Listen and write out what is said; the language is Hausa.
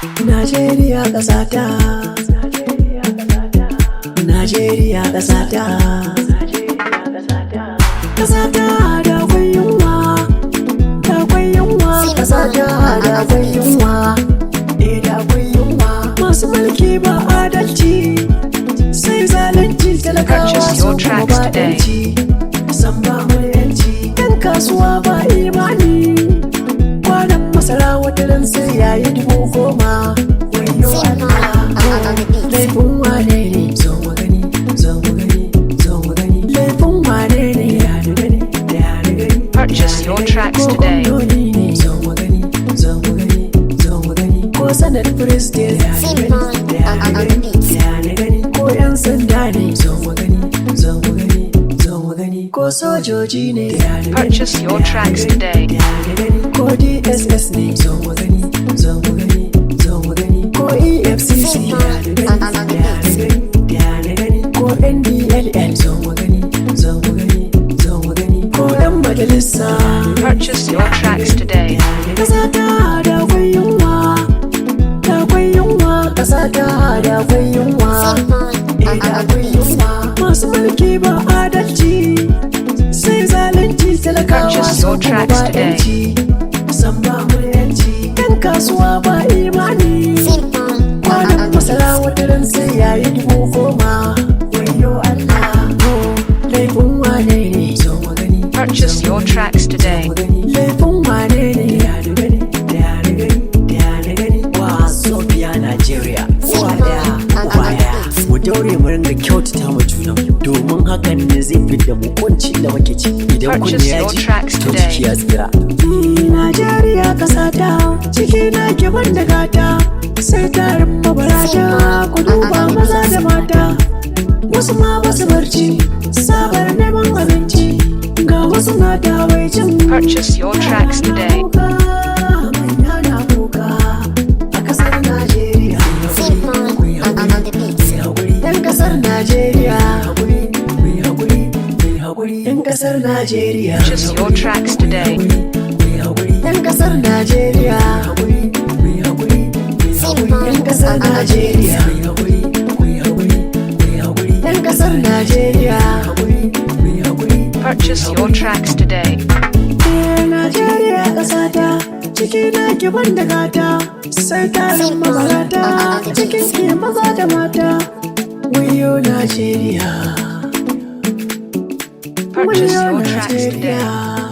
Najeriya ƙasata. Najeriya ƙasata. Ƙasata da akwai yunwa, da akwai yunwa, ƙasata da akwai yunwa, eh, da akwai yunwa. Masu mulki ba adalci, sai zalunci, talakawa Purchase su your kuma tracks ba today. 'yanci. San ba mu da 'yanci, 'yan kasuwa ba imani. Kwanan masara wata ran sai yayi 10,000. Wayo Allah, laifin wane ne? Zo mu gani, zo mu gani, zo mu gani. Laifin wane ne? Ya ni gani, ya ni gani. Purchase your tracks Ko today. gwamnoni ne? Zo mu gani, zo mu gani, zo mu gani. Ko Senate President? Ya ni gani, ya ni gani, ya ni gani. Ko 'yan sanda ne? Zo mu gani, zo mu gani, zo mu gani. Ko sojoji ne? Ya ni gani, Purchase your ya ni tracks gani, today. ya ni gani. Ko DSS ne? Zo mu gani, zo mu gani, zo mu gani. Ko EFCC? Ya ni gani, ya ni gani, ya ni gani. Ko NDLEA? Zo mu gani, zo mu gani, zo mu gani. Ko 'yan majalisa? Purchase your tracks today. Ƙasa ta da akwai yunwa, da akwai yunwa, ƙasa ta da akwai yunwa, eh, da akwai yunwa. Masu mulki ba adalci, sai zalunci, talakawa Purchase su your kuma tracks ba today. 'yanci. San ba mu da 'yanci, 'yan kasuwa ba imani. Kwanan masara wata ran sai yayi 10,000. Wayo Allah, laifin wane ne? Zo mu gani. Purchase your tracks today. Laifin wane ne? Ya ni gani, ya ni gani, ya ni gani. Wazobia Nigeria. Uwa ɗaya, uba ɗaya. Mu daure mu ringa kyautata ma junanmu domin hakan ne zai fidda mu kuncin da muke ciki. Idan kunne Purchase ya your ji, tracks to today. jiki ya tsira. Ni Najeriya kasata, ciki na ke da gata, sai tarin mabarata. Ku duba maza da mata, wasu ma basu barci sabar neman abinci, ga wasu na tawaicin. Purchase your tracks today. Manya na kuka a kasar Najeriya. Yan kasar Najeriya, yan kasar Najeriya, Purchase your tracks today. yan kasar Najeriya, yan kasar Najeriya, yan kasar Najeriya. Purchase your tracks today. Eh, Najeriya ƙasata, ciki na ki da gata, sai tarin mabarata, cikin ki maza da mata. Wayo Najeriya. Purchase Wayo your tracks today. Najeriya.